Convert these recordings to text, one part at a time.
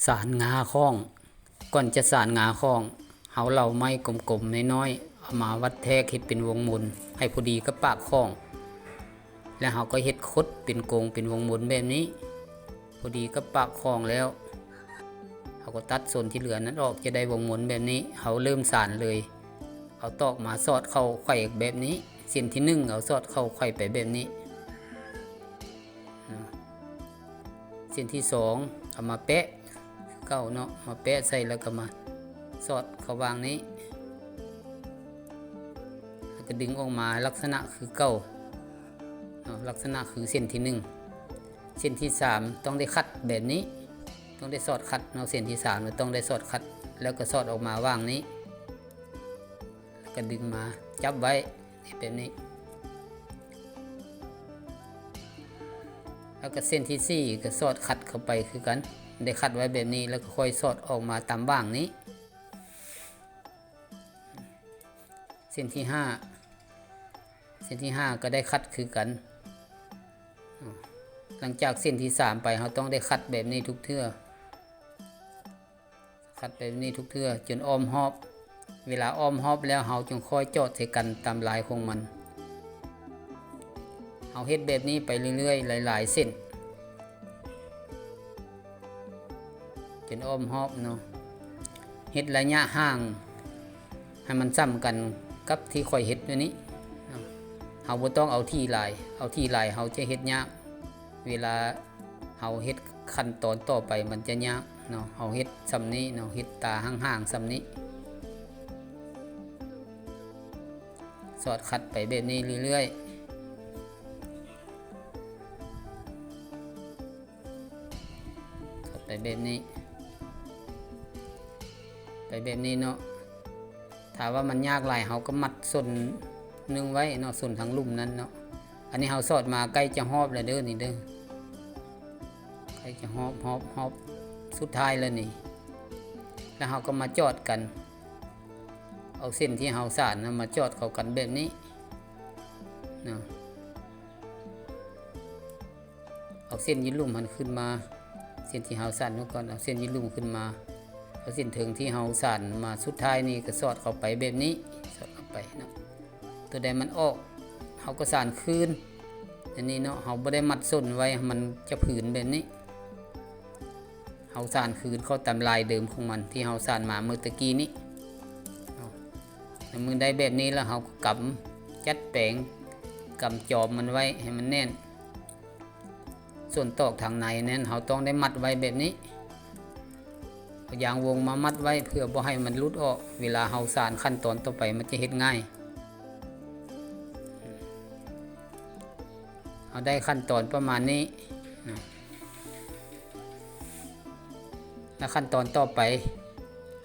ສານງາຄ້ອງ. ກ່ອນຈະສານງາຄ້ອງ, ເຮົາເລົາໄມ້ກົມໆນ້ອຍໆ ເອົາມາວັດແທກເຮັດເປັນວົງມົນໃຫ້ພໍດີກັບປາກຄ້ອງ, ແລ້ວເຮົາກໍເຮັດຄົດເປັນກົງເປັນວົງມົນແບບນີ້ ພໍດີກັບປາກຄ້ອງແລ້ວ ເຮົາກໍຕັດສ່ວນທີ່ເຫຼືອນັ້ນອອກ ຈະໄດ້ວົງມົນແບບນີ້. ເຮົາເລີ່ມສານເລີຍ, ເອົາຕອກມາສອດເຂົ້າໄຂແບບນີ້. ເສັ້ນທີໜຶ່ງ ເອົາສອດເຂົ້າໄຂໄປແບບນີ້. ເສັ້ນທີສອງ ເອົາມາແປະຄືເກົ່າເນາະ, ມາແປະໃສ່ ແລ້ວກໍມາສອດເຂົ້າຫວ່າງນີ້ ແລ້ວກໍດຶງອອກມາລັກສະນະຄືເກົ່າເນາະ, ລັກສະນະຄືເສັ້ນທີໜຶ່ງ. ເສັ້ນທີສາມ ຕ້ອງໄດ້ຂັດແບບນີ້, ຕ້ອງໄດ້ສອດຂັດເນາະ, ເສັ້ນທີສາມ ຕ້ອງໄດ້ສອດຂັດ ແລ້ວກໍສອດອອກມາຫວ່າງນີ້ ແລ້ວກໍດຶງມາຈັບໄວ້ແບບນີ້. ແລ້ວກໍເສັ້ນທີສີ່ ກໍສອດຂັດເຂົ້າໄປຄືກັນ, ໄດ້ຂັດໄວ້ແບບນີ້ ແລ້ວກໍຄ່ອຍສອດອອກມາຕາມຫວ່າງນີ້. ເສັ້ນທີຫ້າ ເສັ້ນທີຫ້າ ກໍໄດ້ຂັດຄືກັນ. ຫຼັງຈາກເສັ້ນທີສາມໄປ ເຮົາຕ້ອງໄດ້ຂັດແບບນີ້ທຸກເທື່ອ. ຂັດໄປແບບນີ້ທຸກເທື່ອຈົນອ້ອມຮອບ. ເວລາອ້ອມຮອບແລ້ວ ເຮົາຈຶ່ງຄ່ອຍຈອດໃສ່ກັນຕາມລາຍຂອງມັນ. ເຮົາເຮັດແບບນີ້ໄປເລື້ອຍໆ ຫຼາຍໆເສັ້ນ ຈົນອ້ອມຮອບເນາະ. ເຮັດໄລຍະຫ່າງໃຫ້ມັນສ່ຳກັນກັບທີ່ຂ້ອຍເຮັດຢູ່ນີ້. ເຮົາບໍ່ຕ້ອງເອົາຖີ່ຫຼາຍ, ເອົາຖີ່ຫຼາຍເຮົາຈະເຮັດຍາກ. ເວລາເຮົາເຮັດຂັ້ນຕອນຕໍ່ໄປມັນຈະຍາກເນາະ. ເຮົາເຮັດສ່ຳນີ້ເນາະ, ເຮັດຕາຫ່າງໆສ່ຳນີ້ ສອດຂັດໄປແບບນີ້ເລື້ອຍໆ ສອດໄປແບບນີ້ ໄປແບບນີ້ເນາະ. ຖ້າວ່າມັນຍາກຫຼາຍ ເຮົາກໍມັດສົ້ນໜຶ່ງໄວ້ເນາະ, ສົ້ນທາງລຸ່ມນັ້ນເນາະ. ອັນນີ້ເຮົາສອດມາໃກ້ຈະຮອບແລ້ວເດີ ນີ້ເດີ, ໃກ້ຈະຮອບ ຮອບ ຮອບສຸດທ້າຍແລ້ວນີ້. ແລ້ວເຮົາກໍມາຈອດກັນ, ເອົາເສັ້ນທີ່ເຮົາສານນະມາຈອດເຂົ້າກັນແບບນີ້ເນາະ. ເອົາເສັ້ນຢູ່ລຸ່ມຫັ້ນຂຶ້ນມາ, ເສັ້ນທີ່ເຮົາສານມາກ່ອນ, ເອົາເສັ້ນຢູ່ລຸ່ມຂຶ້ນມາ, ເອົາເສັ້ນເທິງທີ່ເຮົາສານມາສຸດທ້າຍນີ້ກໍສອດເຂົ້າໄປແບບນີ້, ສອດເຂົ້າໄປເນາະ. ຕົວໃດມັນອອກ ເຮົາກໍສານຄືນ ອັນນີ້ເນາະ. ເຮົາບໍ່ໄດ້ມັດສົ້ນໄວ້ ມັນຈະຜືນແບບນີ້. ເຮົາສານຄືນເຂົ້າຕາມລາຍເດີມຂອງມັນທີ່ເຮົາສານມາເມື່ອຕະກີ້ນີ້ເນາະ. ໃນເມື່ອໄດ້ແບບນີ້ແລ້ວ ເຮົາກໍກຳ ຈັດແປງ ກຳຈອມມັນໄວ້ໃຫ້ມັນແໜ້ນ. ສ່ວນຕອກທາງໃນນັ້ນ ເຮົາຕ້ອງໄດ້ມັດໄວ້ແບບນີ້, ເອົາຢາງວົງມາມັດໄວ້ ເພື່ອບໍ່ໃຫ້ມັນຫຼຸດອອກ. ເວລາເຮົາສານຂັ້ນຕອນຕໍ່ໄປ ມັນຈະເຮັດງ່າຍ. ເຮົາໄດ້ຂັ້ນຕອນປະມານນີ້ນະ. ແລະ ຂັ້ນຕອນຕໍ່ໄປ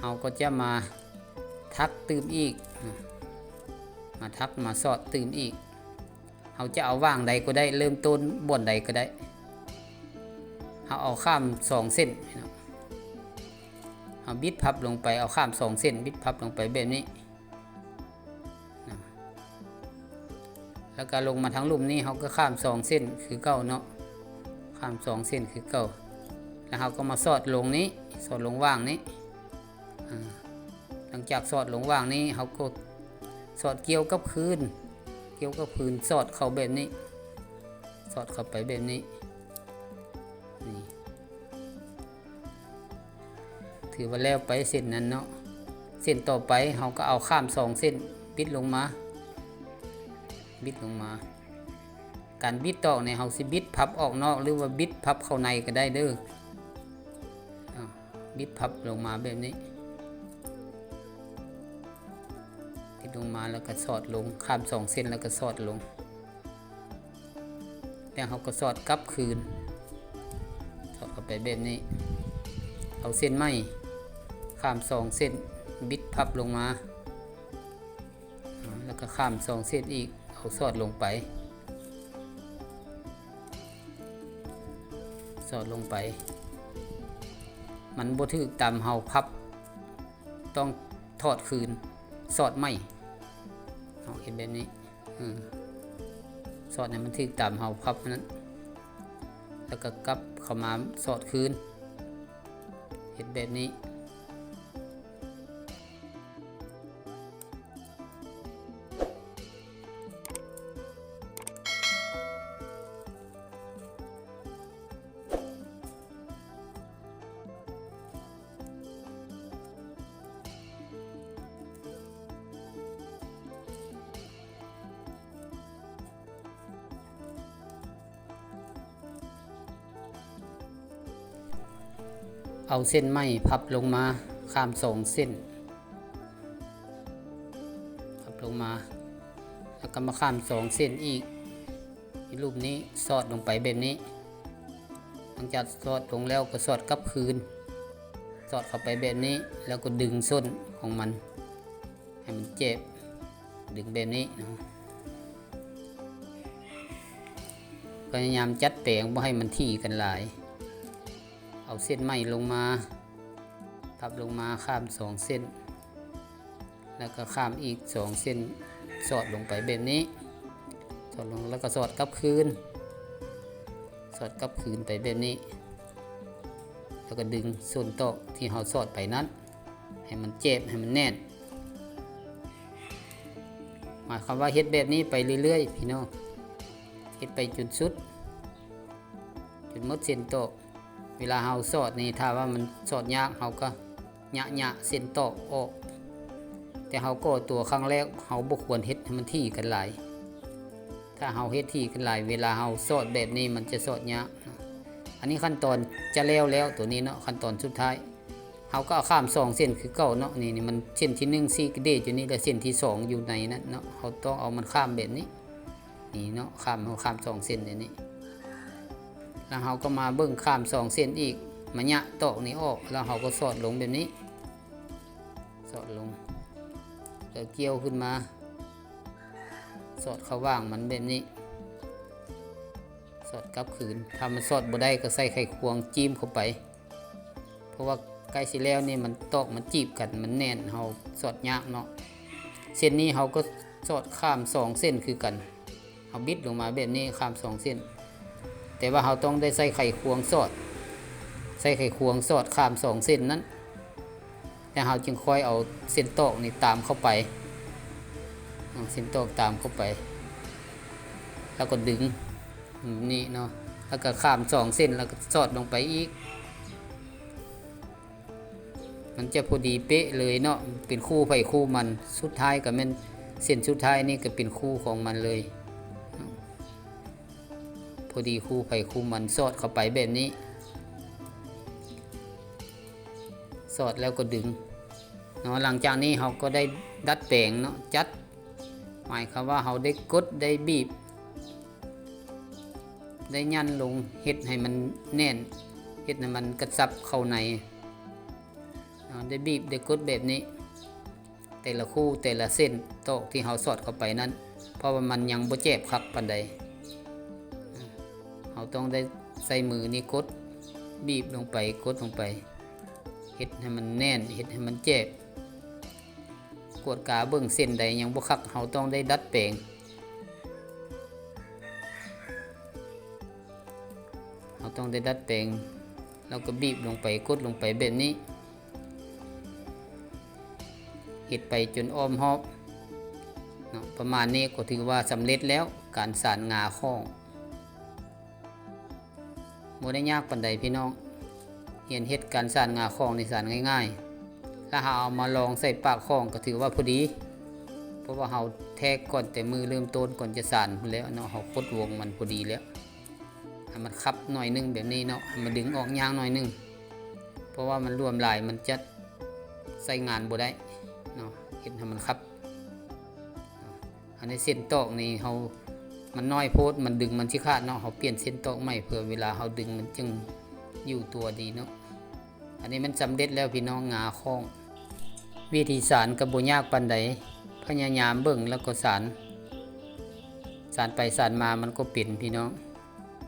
ເຮົາກໍຈະມາຖັກຕື່ມອີກນະ, ມາຖັກມາສອດຕື່ມອີກ. ເຮົາຈະເອົາຫວ່າງໃດກໍໄດ້, ເລີ່ມຕົ້ນບ່ອນໃດກໍໄດ້. ເຮົາເອົາຂ້າມສອງເສັ້ນເນາະ, ເຮົາບິດພັບລົງໄປ, ເອົາຂ້າມສອງເສັ້ນ, ບິດພັບລົງໄປແບບນີ້. ນະ ແລ້ວກໍລົງມາທາງລຸ່ມນີ້ ເຮົາກໍຂ້າມສອງເສັ້ນຄືເກົ່າເນາະ, ຂ້າມສອງເສັ້ນຄືເກົ່າ. ແລ້ວເຮົາກໍມາສອດລົງນີ້, ສອດລົງຫວ່າງນີ້. ອາ ຫຼັງຈາກສອດລົງຫວ່າງນີ້ ເຮົາກໍສອດກ່ຽວກັບຄືນ, ກ່ຽວກັບຄືນ ສອດເຂົ້າແບບນີ້, ສອດເຂົ້າໄປແບບນີ້. ນີ້ ຖືວ່າແລ້ວໄປເສັ້ນນັ້ນເນາະ. ເສັ້ນຕໍ່ໄປເຮົາກໍເອົາຂ້າມສອງເສັ້ນ ບິດລົງມາ, ບິດລົງມາ. ການບິດຕອກນີ້ ເຮົາຊິບິດພັບອອກນອກ ຫຼືວ່າບິດພັບເຂົ້າໃນກໍໄດ້ເດີ. ອາ ບິດພັບລົງມາແບບນີ້, ບິດລົງມາແລ້ວກໍສອດລົງ, ຂ້າມສອງເສັ້ນແລ້ວກໍສອດລົງ. ແລ້ວເຮົາກໍສອດກັບຄືນ, ສອດເຂົ້າໄປແບບນີ້. ເອົາເສັ້ນໃໝ່ ຂ້າມສອງເສັ້ນ, ບິດພັບລົງມາ, ແລ້ວກໍຂ້າມສອງເສັ້ນອີກ, ເອົາສອດລົງໄປ, ສອດລົງໄປ. ມັນບໍ່ຖືກຕາມເຮົາພັບ, ຕ້ອງຖອດຄືນ, ສອດໃໝ່. ເຮົາເຮັດແບບນີ້. ອືມ ສອດໃຫ້ມັນຖືກຕາມເຮົາພັບນັ້ນ ແລ້ວກໍກັບເຂົ້າມາສອດຄືນ. ເຮັດແບບນີ້. ເອົາເສັ້ນໄມ້ພັບລົງມາ ຂ້າມສອງເສັ້ນ ພັບລົງມາ ແລ້ວກໍມາຂ້າມສອງເສັ້ນອີກ. ໃນຮູບນີ້ສອດລົງໄປແບບນີ້. ຫຼັງຈາກສອດລົງແລ້ວກໍສອດກັບຄືນ ສອດເຂົ້າໄປແບບນີ້ ແລ້ວກໍດຶງສົ້ນຂອງມັນໃຫ້ມັນແຈບ ດຶງແບບນີ້ເນາະ. ພະຍາຍາມຈັດແປງບໍ່ໃຫ້ມັນຖີ່ກັນຫຼາຍ. ເອົາເສັ້ນໄມ້ລົງມາ ພັບລົງມາຂ້າມສອງເສັ້ນ ແລ້ວກໍຂ້າມອີກສອງເສັ້ນ ສອດລົງໄປແບບນີ້ ສອດລົງ ແລ້ວກໍສອດກັບຄືນ ສອດກັບຄືນໄປແບບນີ້ ແລ້ວກໍດຶງສົ້ນຕອກທີ່ເຮົາສອດໄປນັ້ນ ໃຫ້ມັນແຈບ ໃຫ້ມັນແໜ້ນ. ໝາຍຄວາມວ່າເຮັດແບບນີ້ໄປເລື້ອຍໆ ພີ່ນ້ອງ ເຮັດໄປຈົນສຸດ ຈົນໝົດເສັ້ນຕອກ. ເວລາເຮົາສອດນີ້ ຖ້າວ່າມັນສອດຍາກ ເຮົາກໍຍະໆເສັ້ນຕອກອອກ. ແຕ່ເຮົາກໍ່ຕົວຄັ້ງແລກ ເຮົາບໍ່ຄວນເຮັດໃຫ້ມັນຖີ່ກັນຫຼາຍ. ຖ້າເຮົາເຮັດຖີ່ກັນຫຼາຍ ເວລາເຮົາສອດແບບນີ້ມັນຈະສອດຍາກ. ອັນນີ້ຂັ້ນຕອນຈະແລ້ວແລ້ວ ຕົວນີ້ເນາະ ຂັ້ນຕອນສຸດທ້າຍ. ເຮົາກໍເອົາຂ້າມສອງເສັ້ນຄືເກົ່າເນາະ. ນີ້ ນີ້ມັນເສັ້ນທີໜຶ່ງ ສີກະເດດຢູ່ນີ້ ແລະ ເສັ້ນທີສອງຢູ່ໃນນັ້ນເນາະ. ເຮົາຕ້ອງເອົາມັນຂ້າມແບບນີ້. ນີ້ເນາະ ຂ້າມ ເຮົາຂ້າມສອງເສັ້ນແບບນີ້ ແລ້ວເຮົາກໍມາເບິ່ງຂ້າມສອງເສັ້ນອີກ ມາຍະຕອກນີ້ອອກ ແລ້ວເຮົາກໍສອດລົງແບບນີ້ ສອດລົງ ແລ້ວກ່ຽວຂຶ້ນມາ ສອດເຂົ້າຫວ່າງມັນແບບນີ້ ສອດກັບຄືນ. ຖ້າມັນສອດບໍ່ໄດ້ກໍໃສ່ໄຂຄວງຈີ້ມເຂົ້າໄປ. ເພາະວ່າໃກ້ຊິແລ້ວນີ້ ມັນຕອກມັນຈີບກັນ ມັນແໜ້ນ ເຮົາສອດຍາກເນາະ. ເສັ້ນນີ້ເຮົາກໍສອດຂ້າມສອງເສັ້ນຄືກັນ ເຮົາບິດລົງມາແບບນີ້ ຂ້າມສອງເສັ້ນ ແຕ່ວ່າເຮົາຕ້ອງໄດ້ໃສ່ໄຂຄວງສອດ ໃສ່ໄຂຄວງສອດຂ້າມສອງເສັ້ນນັ້ນ ແລ້ວເຮົາຈຶ່ງຄ່ອຍເອົາເສັ້ນຕອກນີ້ຕາມເຂົ້າໄປ ເອົາເສັ້ນຕອກຕາມເຂົ້າໄປ ແລ້ວກໍດຶງແບບນີ້ເນາະ ແລ້ວກໍຂ້າມສອງເສັ້ນ ແລ້ວກໍສອດລົງໄປອີກ. ມັນຈະພໍດີເປະເລີຍເນາະ ເປັນຄູ່ໃຜຄູ່ມັນ. ສຸດທ້າຍກໍແມ່ນ ເສັ້ນສຸດທ້າຍນີ້ກໍເປັນຄູ່ຂອງມັນເລີຍ ພໍດີຄູ່ໃຜຄູ່ມັນ. ສອດເຂົ້າໄປແບບນີ້ ສອດແລ້ວກໍດຶງເນາະ. ຫຼັງຈາກນີ້ເຮົາກໍໄດ້ດັດແປງເນາະ ຈັດ ໝາຍຄວາມວ່າເຮົາໄດ້ກົດ ໄດ້ບີບ ໄດ້ຢັນລົງ ເຮັດໃຫ້ມັນແໜ້ນ ເຮັດໃຫ້ມັນກະຊັບເຂົ້າໃນ ເຮົາໄດ້ບີບ ໄດ້ກົດແບບນີ້ ແຕ່ລະຄູ່ ແຕ່ລະເສັ້ນຕອກທີ່ເຮົາສອດເຂົ້າໄປນັ້ນ ເພາະວ່າມັນຍັງບໍ່ແຈບຄັກປານໃດ. ເຮົາຕ້ອງໄດ້ໃຊ້ມືນີ້ກົດ ບີບລົງໄປ ກົດລົງໄປ ເຮັດໃຫ້ມັນແໜ້ນ ເຮັດໃຫ້ມັນແຈບ. ກວດກາເບິ່ງເສັ້ນໃດຍັງບໍ່ຄັກ ເຮົາຕ້ອງໄດ້ດັດແປງ ເຮົາຕ້ອງໄດ້ດັດແປງ ແລ້ວກໍບີບລົງໄປ ກົດລົງໄປແບບນີ້ ເຮັດໄປຈົນອ້ອມຮອບເນາະ. ປະມານນີ້ກໍຖືວ່າສຳເລັດແລ້ວ ການສານງາຂອງ. ບໍ່ໄດ້ຍາກປານໃດພີ່ນ້ອງ ຮຽນເຮັດການສານງາຂອງນີ້ສານງ່າຍໆ ຖ້າເຮົາເອົາມາລອງໃສ່ປາກຂອງກໍຖືວ່າພໍດີ ເພາະວ່າເຮົາແທກກ່ອນແຕ່ມື້ເລີ່ມຕົ້ນ ກ່ອນຈະສານພຸ້ນແລ້ວເນາະ ເຮົາກົດວົງມັນພໍດີແລ້ວ ໃຫ້ມັນຄັບໜ້ອຍໜຶ່ງແບບນີ້ເນາະ ໃຫ້ມັນດຶງອອກຍາກໜ້ອຍໜຶ່ງ ເພາະວ່າມັນລວມຫຼາຍມັນຈະໃຊ້ງານບໍ່ໄດ້ເນາະ ເຮັດໃຫ້ມັນຄັບ. ອັນນີ້ເສັ້ນຕອກນີ້ເຮົາ ມັນນ້ອຍໂພດ ມັນດຶງມັນຊິຂາດເນາະ ເຮົາປ່ຽນເສັ້ນຕອກໃໝ່ ເພື່ອເວລາເຮົາດຶງມັນຈຶ່ງຢູ່ຕົວດີເນາະ. ອັນນີ້ມັນສຳເລັດແລ້ວພີ່ນ້ອງ ງາຂອງ. ວິທີສານກໍບໍ່ຍາກປານໃດ ພະຍາຍາມເບິ່ງແລ້ວກໍສານ ສານໄປສານມາມັນກໍເປັນພີ່ນ້ອງ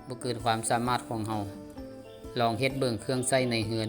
ບໍ່ເກີນຄວາມສາມາດຂອງເຮົາ. ລອງເຮັດເບິ່ງເຄື່ອງໃຊ້ໃນເຮືອນ